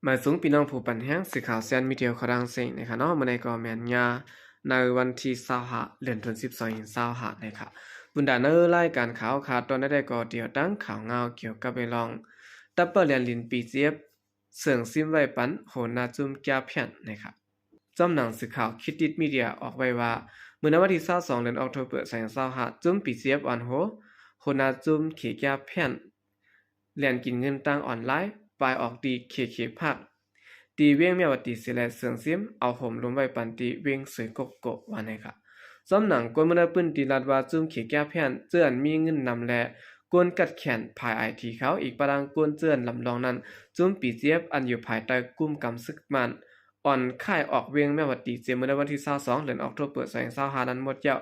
ມາສູງພີ່ນ້ອງຜູ້ປັນແຮງ ສື່ຂ່າວແຊນມີດຽວຂອງລາວເອງນະຄະເນາະ. ມື້ນີ້ກໍແມ່ນຍາມໃນວັນທີຊາວຫ້າ ເດືອນສິບສອງ ສອງພັນຊາວຫ້ານະຄະ. ບັນດາໃນລາຍການຂ່າວຂາວຕອນໃດໆກໍດຽວຕັ້ງຂ່າວງາວກ່ຽວກັບເລື່ອງ ຕັບເປີ້ນແລ່ນດິນ ບີຈີເອັຟ ເຊິ່ງຊິມໄວ້ປັນຫົວໜ້າຈຸ້ມແກ້ແຄ້ນນະຄະ. ຈອມໜັງສືຂ່າວຄິດດິດມີເດຍອອກໄວ້ວ່າ ມື້ໃນວັນທີຊາວສອງ ເດືອນອອກໂທເບີ ສອງພັນຊາວຫ້າ ຈຸ້ມ ບີຈີເອັຟ ອ່ອນໂຮ ຫົວໜ້າຈຸ້ມເຂແກ້ແຄ້ນ ແລ່ນກິນເງິນທາງອອນລາຍ ປາຍອອກທີ່ເຄເຄພາກ ທີ່ວຽງແມວວະຕີເສຍແລະ ເຊິ່ງຊິມເອົາໂຮມລົມໄວ້ປັນທີ່ວຽງເຊີໂກໂກ ວ່າແນວນັ້ນ. ຈອມໜັງຄົນເມືອງໃນພື້ນທີ່ລັດວ່າ ຈຸ້ມເຂແກ້ແຄ້ນ ເຈື່ອນມີເງິນນຳແລະ ກົນກັດແຂນພາຍໄອທີເຂົາ ອີກປະດັງຄົນເຈື່ອນລຳລອງນັ້ນ ຈຸ້ມ ບີຈີເອັຟ ອັນຢູ່ພາຍໃຕ້ກຸ້ມກຳຊຶກມ້ານ ອ່ອນຄ້າຍອອກວຽງແມວວະຕີ ເຊັ່ນມື້ໃນວັນທີຊາວສອງ ເດືອນອອກໂທເບີ ສອງພັນຊາວຫ້ານັ້ນໝົດແລ້ວ.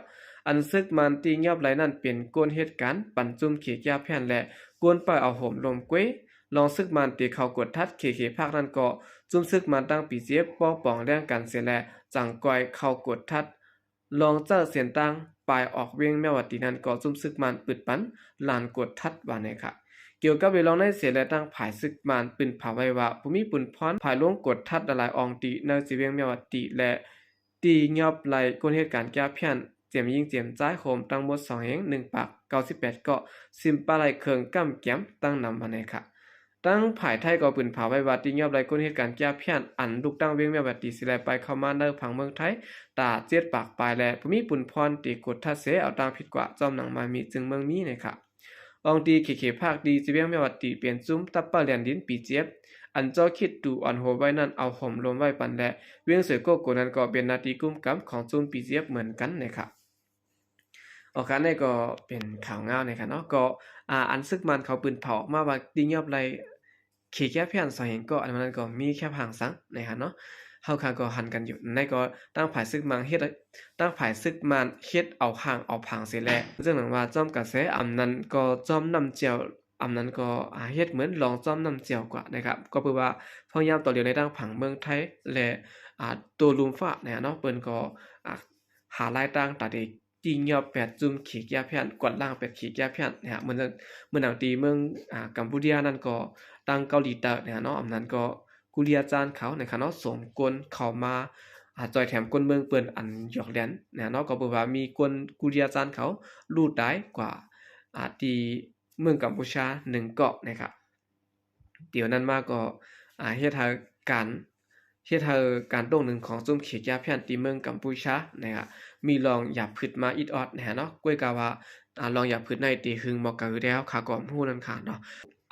ອັນຊຶກມ້ານທີ່ຍອບໄລ່ນັ້ນເປັນຄົນເຮັດການປັນຈຸ້ມເຂແກ້ແຄ້ນ ແລະ ຄົນປ່ອຍເອົາໂຮມລົມເກວຍ ລອງຊຶກມ້ານທີ່ເຂົ້າກວດທັດເຄເຄພາກນັ້ນກໍ ຈຸ້ມຊຶກມ້ານຕັ້ງ ບີຈີເອັຟ ປໍປອງແລ່ງກັນເສຍແລະ ຈັ່ງຄ່ອຍເຂົ້າກວດທັດ ລອງເຈົ້າເສັ້ນທາງປາຍອອກວຽງແມວວະຕີນັ້ນກໍ ຈຸ້ມຊຶກມ້ານປຶດປັນລານກວດທັດ ວ່າແນວນັ້ນ. ກ່ຽວກັບເລື່ອງໃນເສຍແລະ ທາງຝ່າຍຊຶກມ້ານປຶ້ນພາໄວ້ວ່າ ຜູ້ມີບຸນພອນພາລົງກວດທັດຫຼາຍໆອ່ອງທີ່ໃນເຂດວຽງແມວວະຕີ ແລະ ທີ່ຍອບໄລ່ຄົນເຮັດການແກ້ແຄ້ນ ເຈມຍິງເຈມຊາຍ ໂຮມທັງໝົດສອງແຫ່ງ ໜຶ່ງປາກເກົ້າສິບແປດເກາະ ຊິມປາໄລ່ເຄື່ອງກຳແກມຕັ້ງນຳ ວ່າແນວນັ້ນ. ທາງຝ່າຍໄທກໍປຶ້ນພາໄວ້ວ່າ ທີ່ຍອບໄລ່ຄົນເຮັດການແກ້ແຄ້ນ ອັນລຸກຕັ້ງວຽງແມວວະຕີເສຍແລະ ໄປເຂົ້າມາໃນຝັ່ງເມືອງໄທ ຕາເຈັດປາກປາຍ ແລະ ຜູ້ມີບຸນພອນທີ່ກວດທັດເສຍ ເອົາຕາງຜິດກວ່າ ຈອມໜັງມາມີ ຈຶ່ງເມືອງມີ ນະຄະ. ອ່ອງທີ່ເຄເຄພາກທີ່ເຂດວຽງແມວວະຕີ ເປັນຈຸ້ມຕັບປະແລ່ນດິນ ບີຈີເອັຟ ອັນເຈາະຄິດຕູອ່ອນໂຮໄວ້ນັ້ນ ເອົາໂຮມລົມໄວ້ປັນ ແລະ ວຽງເຊີໂກໂກນັ້ນກໍເປັນໜ້າທີ່ກຸ້ມກຳຂອງຈຸ້ມ ບີຈີເອັຟ ເໝືອນກັນ ນະຄະ. ໂອເຄ ອັນນີ້ກໍເປັນຂ່າວງາວນະຄະເນາະ. ກໍ ອາ ອັນຊຶກມ້ານເຂົາປຶ້ນພາອອກມາວ່າ ທີ່ຍອບໄລ່ເຂແກ້ແຄ້ນສອງແຫ່ງເກາະ ອັນນັ້ນກໍມີແຄ່ພາງສັງ ນະຄະເນາະ. ເຮົາຂ້າກໍຫັນກັນຢູ່ ໃນກໍ ທາງຝ່າຍຊຶກມ້ານເຮັດ ທາງຝ່າຍຊຶກມ້ານເຮັດເອົາຮ່າງເອົາພາງເສຍແລ້ວ ເຊິ່ງໜັງວ່າຈອມກະແສ ອັນນັ້ນກໍຈອມນ້ຳແຈ່ວ ອັນນັ້ນກໍ ອາ ເຮັດເໝືອນລອງຈອມນ້ຳແຈ່ວກວ່າ ນະຄະ. ກໍເພື່ອວ່າພະຍາຍາມຕໍ່ລຽວໃນທາງຝັ່ງເມືອງໄທ ແລະ ອາ ໂຕລຸມຟ້າ ນະຄະເນາະ ເພິ່ນກໍ ອາ ຫາລາຍທາງຕາເດ ຈິງຍອບແປດຈຸ້ມເຂແກ້ແຄ້ນ ກວາດລ້າງແປດເຂແກ້ແຄ້ນ ນະຄະ. ເໝືອນ ເໝືອນດັ່ງທີ່ເມືອງ ອາ ກຳປູເຈຍນັ້ນກໍ ທາງເກົາຫຼີໃຕ້ ນະຄະເນາະ ອັນນັ້ນກໍກຸລິອາຈານເຂົາ ນະຄະເນາະ ສົ່ງຄົນເຂົ້າມາ ອາ ຈອຍແຖມຄົນເມືອງເພິ່ນອັນຢອກແລ່ນ ນະຄະເນາະ. ກໍເພິ່ນວ່າມີຄົນກຸລິອາຈານເຂົາລູກຕາຍກວ່າ ອາ ທີ່ເມືອງກຳປູເຈຍໜຶ່ງເກາະ ນະຄະ. ດຽວນັ້ນມາກໍ ອາ ເຮັດໃຫ້ການ ເຮັດໃຫ້ການໂຕ້ໜຶ່ງຂອງຈຸ້ມເຂແກ້ແຄ້ນທີ່ເມືອງກຳປູເຈຍ ນະຄະ ມີລອງຢາບພຶດມາອິດອອດ ນະຄະເນາະ. ກ້ວຍກາວ່າ ອາ ລອງຢາບພຶດໃນທີ່ຫຶງໝໍກກະຫືອແລ້ວ ຂ້າກໍຮູ້ນັ້ນຄະເນາະ.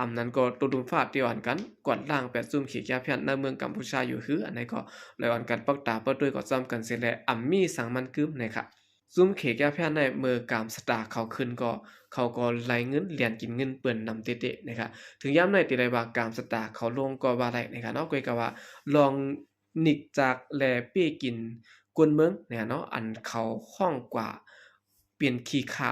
ອຳນັ້ນກໍໂຕລຸມຟ້າທີ່ອ່ອນກັນກວາດລ້າງແປດຈຸ້ມເຂແກ້ແຄ້ນໃນເມືອງກຳປູເຈຍຢູ່ຫື ອັນໃດກໍລອຍອ່ອນກັນປັກຕາປະຕຸ້ຍກໍຈອມກັນເສຍແລະ ອຳມີສັງມັນກຶມ ນະຄະ. ຈຸ້ມເຂແກ້ແຄ້ນໃນເມື່ອກາມຊະຕາເຂົາຂຶ້ນກໍ ເຂົາກໍໄລ່ເງິນ ແລ່ນກິນເງິນເພິ່ນນຳເຕະໆ ນະຄະ. ເຖິງຍາມໃນທີ່ໄດ້ວ່າກາມຊະຕາເຂົາລົງກໍວ່າໄດ້ ນະຄະເນາະ. ກ້ວຍກາວ່າລອງນິກຈັກແລເປ້ກິນຄົນເມືອງ ນະຄະເນາະ ອັນເຂົາຮ້ອງກວ່າເປັນຂີ້ຂ້າ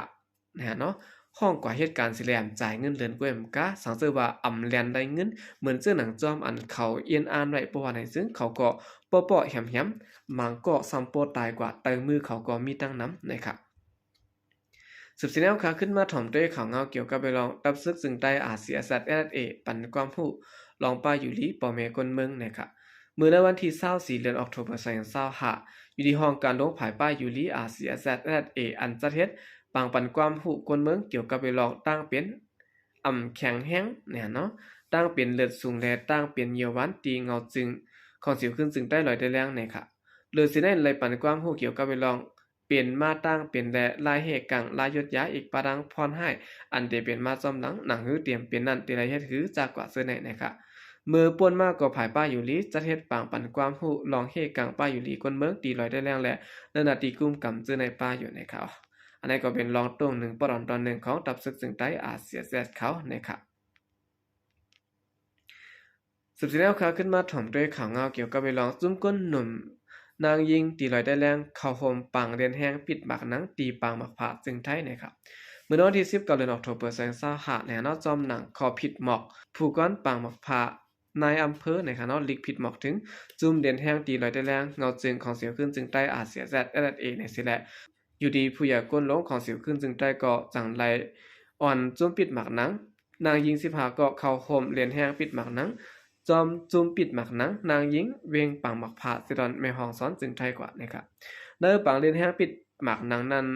ນະຄະເນາະ ຮ້ອງກວ່າເຮັດການຊິແລ່ນຈ່າຍເງິນເດືອນກ້ວຍມະກາ ສັງເສີວ່າອຳແລ່ນໄດ້ເງິນ ເໝືອນເຈີໜັງຈອມອັນເຂົາອ່ຽນອ່ານໄວ້ ເພາະວ່າໃນຊຶ່ງເຂົາກໍເປາະໆແຮມໆ ບາງກໍຊ້ຳເປາະຕາຍກວ່າ ໃຕ້ມືເຂົາກໍມີຕັ້ງນຳ ນະຄະ. ສືບສຽນແນວຂ່າວ ຂຶ້ນມາຖອມດ້ວຍຂ່າວງາວກ່ຽວກັບເລື່ອງ ຕັບຊຶກຈຶ່ງໃຕ້ ອາຊີເອສເອສ ເອສເອສເອ ປັນຄວາມຮູ້ລອງປ້າຍຢູລີພໍ່ແມ່ຄົນເມືອງ ນະຄະ. ມື້ໃນວັນທີຊາວສີ່ ເດືອນອອກໂທເບີ ສອງພັນຊາວຫ້າ ຢູ່ທີ່ຫ້ອງການຫຼວງຝ່າຍປ້າຍຢູລີ ອາຊີເອສເອສ ເອສເອສເອ ອັນຈັດເຮັດປາງປັນຄວາມຮູ້ຄົນເມືອງກ່ຽວກັບເລື່ອງຕ່າງເປັນ ອຳແຂງແຮງ ນະຄະເນາະ ຕ່າງເປັນເລືອດສູງ ແລະ ຕ່າງເປັນເຫຍື່ອຫວານ ທີ່ເງົາຈຶ່ງຂອງສິວຂຶ້ນຈຶ່ງໃຕ້ລອຍແດນແລງ ນະຄະ. ເລີຍຊິໄດ້ໄລ່ປັນຄວາມຮູ້ກ່ຽວກັບເລື່ອງ ເປັນມາຕ່າງເປັນ ແລະ ລາຍແຮກາງ ລາຍຢົດຢາ ອີກປະດັງພອນຮ້າຍ ອັນເດເປັນມາຈອມຫຼັງ ໜັງຫືຕຽມເປັນນັ້ນ ທີ່ໄດ້ເຮັດຫືຈາກກວ່າເຊີໃນ ນະຄະ. ເມື່ອປ່ນມາກໍ ຝ່າຍປ້າຍຢູລີ ຈັດເຮັດປາງປັນຄວາມຮູ້ລອງເຮກາງປ້າຍຢູລີຄົນເມືອງ ທີ່ລອຍແດນແລງ ແລະ ໃນໜ້າທີ່ກຸມກຳເຈີໃນປ້າຢູ່ ນະຄະ. ອັນນີ້ກໍເປັນລອງໂຕ້ໜຶ່ງ ປະດອນຕອນໜຶ່ງຂອງຕັບຊຶກຈຶ່ງໃຕ້ ອາຊີເອສເອສ ເຂົາ ນະຄະ. ສືບສຽນແນວຂ່າວ ຂຶ້ນມາຖອມດ້ວຍຂ່າວງາວກ່ຽວກັບເລື່ອງ ຊຸມຄົນໜຸ່ມນາງຍິງ ທີ່ລອຍແດນແລງ ເຂົ້າໂຮມປາງເລນແຮງປິດໝາກໜັງ ທີ່ປາງໝາກພ້າວ ຈຶ່ງໄທ ນະຄະ. ມື້ວັນທີສິບເກົ້າ ເດືອນອອກໂທເບີ ສອງພັນຊາວຫ້າ ໃນຄະເນາະ ຈອມໜັງຂໍຜິດໝອກ ຜູ້ກອນປາງໝາກພ້າວ ນາຍອຳເພີ ໃນຄະເນາະ ຫຼີກຜິດໝອກເຖິງ ຈຸ້ມເລນແຮງ ທີ່ລອຍແດນແລງ ເງົາຈຶ່ງຂອງສິວຂຶ້ນຈຶ່ງໃຕ້ ອາຊີເອສເອສ ເອສເອສເອ ໃນເສຍແລະ ຢູ່ດີຜູ້ໃຫຍ່ກົ້ນລົງຂອງສິວຂຶ້ນຈຶ່ງໃຕ້ ກໍຈັ່ງໄລ່ອ່ອນຈຸ້ມປິດໝາກໜັງ ນາງຍິງສິບຫ້າເກາະ ເຂົ້າໂຮມເລນແຮງປິດໝາກໜັງ ຈອມຈຸ້ມປິດໝາກໜັງນາງຍິງ ເວັງປາງໝາກພ້າວ ເຊດອນ ແມ່ຮ່ອງສອນ ຈຶ່ງໄທກວ່າ ນະຄະ. ໃນປາງເດັ່ນແຮງປິດໝາກໜັງນັ້ນ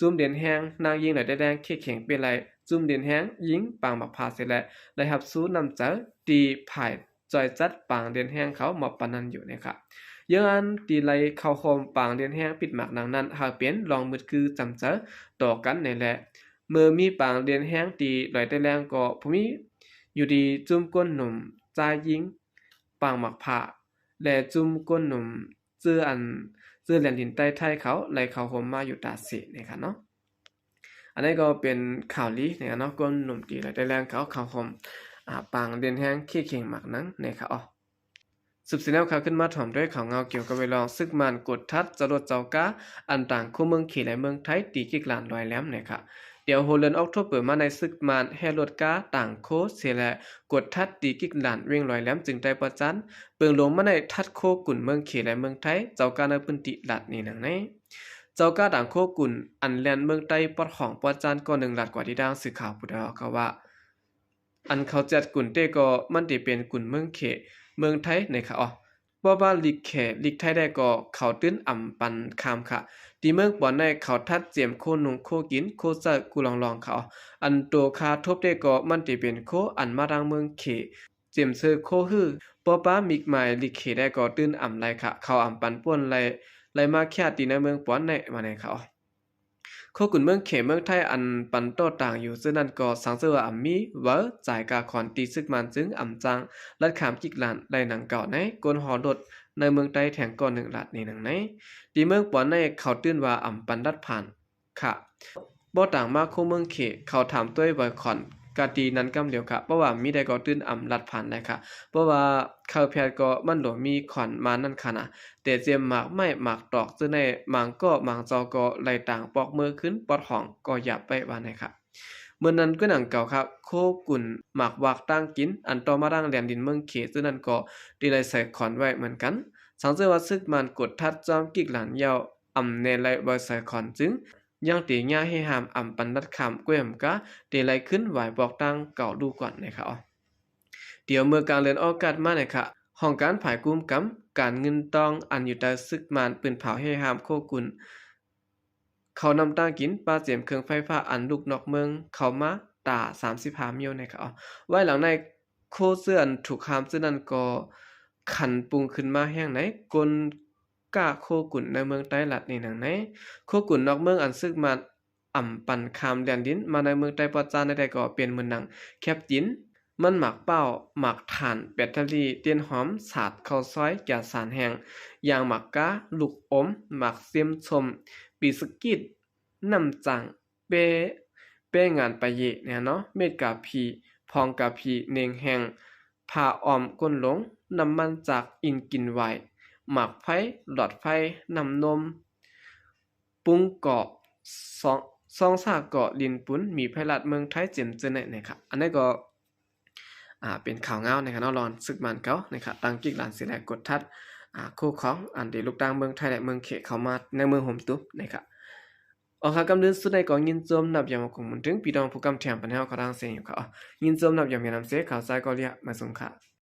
ຈຸ້ມເດັ່ນແຮງນາງຍິງ ລອຍແຕແລງເຄເຄັ່ງເປ້ໄລ ຈຸ້ມເດັ່ນແຮງຍິງປາງໝາກພ້າວເສຍແລະ ໄດ້ຮັບຊູນ້ຳໃຈ ທີ່ຝ່າຍຈ່ອຍຈັດປາງເດັ່ນແຮງເຂົາມອບປານນັ້ນຢູ່ ນະຄະ. ເຢີ້ງອັນທີ່ໄລ່ເຂົ້າໂຮມປາງເດັ່ນແຮງປິດໝາກໜັງນັ້ນ ຫາກເປັນລອງມືດຄືຈຳໃຈຕໍ່ກັນແນ່ແລະ. ເມື່ອມີປາງເດັ່ນແຮງທີ່ລອຍແຕແລງ ກໍບໍ່ມີຢູ່ທີ່ຈຸ້ມກົ້ນໜຸ່ມຊາຍຍິງປາງໝາກພ້າວ ແລະ ຈຸ້ມກົ້ນໜຸ່ມ ຈື່ອັນ ຈື່ແລນດິນໃຕ້ໄທເຂົາໄລ່ເຂົ້າໂຮມມາຢູ່ຕາເສ ນະຄະເນາະ. ອັນນີ້ກໍເປັນຂ່າວດີ ນະຄະເນາະ ກົ້ນໜຸ່ມທີ່ລອຍແຕແລງເຂົາເຂົ້າໂຮມ ອາ ປາງເດັ່ນແຮງເຄເຄັ່ງໝາກໜັງ ນະຄະ. ອໍ ສືບສຽນແນວຂ່າວຂຶ້ນມາ ພ້ອມດ້ວຍຂ່າວງາວກ່ຽວກັບເວລາ ສຶກມ່ານກົດທັດຈະລົດເຈົ້າກາ ອັນຕາງໂຄ້ງເມືອງເຂ ແລະ ເມືອງໄທ ຕີກິກຫຼານລອຍແຫຼມ ນະຄະ. ແຕ່ຫົວເດືອນອອກໂທເບີມາໃນ ຊຶກມ້ານແຫ່ລົດກາຕ່າງໂຄ້ເສຍແລະ ກົດທັດຕີກິກຫຼານເວັງລອຍແຫຼມ ຈຶ່ງໄຕ້ປະຈັນ ເປິງລົງມາໃນທັດໂຄ້ກຸນເມືອງເຂ ແລະ ເມືອງໄທ ເຈົ້າກາໃນພື້ນທີ່ລາດນີ້ດັ່ງນີ້. ເຈົ້າກາຕ່າງໂຄ້ກຸນ ອັນແລ່ນເມືອງໄຕປອດຫ້ອງປອດຈານ ກໍໜຶ່ງລາດກວ່າທີ່ທາງສື່ຂ່າວຜູ້ດາວເຂົາວ່າ ອັນເຂົາຈັດກຸນເຕກໍມັນເຕເປັນກຸນເມືອງເຂ ເມືອງໄທ ໃນຂະອອກ ບໍ່ວ່າລີກເຂ ລີກໄທໄດ້ກໍເຂົາຕື່ນອຳປັນຄາມຂະ. ທີ່ເມືອງປອນໃນເຂົາທັດເຈມໂຄນຸ່ງ ໂຄກິນ ໂຄໃຊ້ ກູລອງໆ ຂະອອກ. ອັນໂຕຄາທົບເຕກໍມັນເຕເປັນໂຄອັນມາທາງເມືອງເຂ ເຈມເຊີໂຄຮື ບໍ່ປາມີກໝາຍລີກເຂໄດ້ກໍຕື່ນອຳໄລຂະ. ເຂົາອຳປັນປ່ນໄລ ໄລມາແຄດທີ່ໃນເມືອງປອນໃນ ວ່າໃນຂະອອກ. ໂຄກຸນເມືອງເຂເມືອງໄທ ອັນປັນໂຕຕ່າງຢູ່ຊື່ນັ້ນກໍ ສັງເສີວ່າອຳມີເວີຈ່າຍກາຂອນ ທີ່ຊຶກມ້ານຈຶ່ງອຳຈ້າງລັດຂ້າມກິກຫຼານໄດ້ໜັງເກົ່າ ໃນກົ້ນຫໍລົດໃນເມືອງໄທແທງ ກໍໜຶ່ງລາດນີ້ໜັງໃນ. ທີ່ເມືອງປອນໃນເຂົາຕື່ນວ່າອຳປັນລັດຜ່ານຂະ ບໍ່ຕ່າງມາໂຄເມືອງເຂ ເຂົາຖາມຕົວເວີຂອນ ກະຕີນັ້ນກຳດຽວຂະ. ເພາະວ່າມີໄດ້ກໍຕື່ນອຳລັດຜ່ານໄດ້ຂະ. ເພາະວ່າເຂົາແພດກໍມັນຫຼວງມີຂອນມານັ້ນຂະນະ. ແຕ່ເຈມໝາກໄມ້ໝາກຕອກ ຈະໃນມາງກໍມາງເຈົ້າກໍໄລ່ຕ່າງປອກເມືອຄືນປອດຫ້ອງກໍຢາບໄປ ວ່າໃນຂະ. ເມື່ອນັ້ນກໍໜັງເກົ່າຂະ ໂຄກຸນໝາກວາກຕ່າງກິນ ອັນຕໍ່ມາທາງແລນດິນເມືອງເຂ ຈະນັ້ນກໍໄດ້ໄລ່ໃສ່ຂອນໄວ້ເໝືອນກັນ. ສັງເສີວ່າຊຶກມ້ານກົດທັດຈອມກິກຫຼານຍາວ ອຳແນ່ໄລ່ເວີໃສ່ຂອນຈຶ່ງ ຍັງເຕຍ່າເຮຫ້າມອຳປັນລັດຂ້າມ ກ້ວຍອຳກາເຕໄລ່ຂຶ້ນຫວາຍປອກຕ່າງເກົ່າດູກ່ອນ ໃນຂະອອກ. ດຽວເມື່ອກາງເດືອນອອກກາດມາ ໃນຂະ ຫ້ອງການຝ່າຍກຸມກຳການເງິນຕອງ ອັນຢູ່ໃຕ້ຊຶກມ້ານ ປືນເຜົາເຮຫ້າມໂຄກຸນ ເຂົານຳຕ່າງກິນ ປາເຈມເຄື່ອງໄຟຟ້າ ອັນລຸກນອກເມືອງເຂົ້າມາຕາສາມສິບຫ້າ ມຽວ ໃນຂະອອກ. ໄວ້ຫຼັງໃນໂຄເຊື່ອນຖືກຫ້າມ ຈະນັ້ນກໍຂັນປຸງຂຶ້ນມາແຮງໃນ ກົນ ກາໂຄກຸນໃນເມືອງໃຕ້ລັດນີ້ໜັງໃນ. ໂຄກຸນນອກເມືອງ ອັນຊຶກມ້ານອຳປັນຂ້າມແລນດິນມາໃນເມືອງໃຕ້ປອດຈານໃນໄດ້ກໍເປັນເໝືອນໜັງ ແຄບຈີນ ມັນໝາກເປົ້າ ໝາກຖ່ານ ແບັດເຕີຣີ ເຕັ້ນຫອມ ສາດ ເຂົ້າຊອຍ ກຽສານແຫ້ງ ຢາງໝາກກາ ລູກອົມ ໝາກເຊມສົ້ມ ປີສະກິດ ນ້ຳຈາງ ເປ້ ເປ້ງານປາເຢ ແນວເນາະ ເມັດກາພີ ພອງກາພີ ເໜັງແຫ້ງ ຜ້າອ້ອມກົ້ນລົງ ນ້ຳມັນຈາກ ອິນກິນຫວາຍ ໝາກໄຟ ຫຼອດໄຟ ນ້ຳນົມ ປຸງເກາະ ຊອງ ຊອງຊາເກາະ ລິນປຸນ ມີໄພລັດ ເມືອງໄທ ເຈັມເຈີໃນ ໃນຂະ ອັນນີ້ກໍ ອ່າ ເປັນຂ່າວງາວ ໃນຂະເນາະ ລອງຊຶກມ້ານເກົ່າ ໃນຂະ ຕັ້ງກິກຫຼານເສຍແລະ ກົດທັດ ອ່າ ໂຄຂອງ ອັນທີ່ລຸກຕ່າງເມືອງໄທ ແລະ ເມືອງເຂເຂົ້າມາໃນເມືອງໂຮມຕຸມ ໃນຂະ. ອໍ ຄ່ະ ກຳເດີນສຸດໃນກໍຍິນຊົມນັບຢາມຂອບຄຸນເຖິງ ພີ່ນ້ອງຜູ້ກຳແຖມປັນແຮວຂອງທາງເຊຍຢູ່ຂະ. ຍິນຊົມນັບຢາມເຮນຳເຊ ຂ່າວຊາຍກໍເລຍ ມາສົ່ງຂະ.